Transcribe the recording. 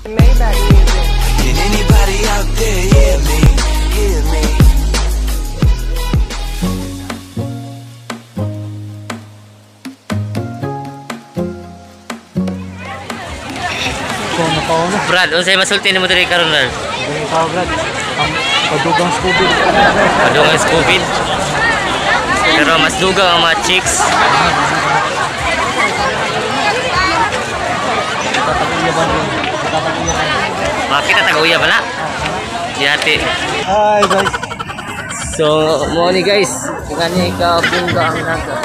Maybach music. Can anybody out there hear me? Hear me? Kono kono. Brad, unsay masulti nimo diri karon, Brad? Ganyan ka, Brad. Ang padugang Scooby. Padungan sa COVID. Pero mas dugang ang mga chicks. Tatag-uyaban rin. Tatag-uyaban. Makita tag-uya ba na? Yati. Hi guys. So, mo ni guys, kani ka bungga ang naga.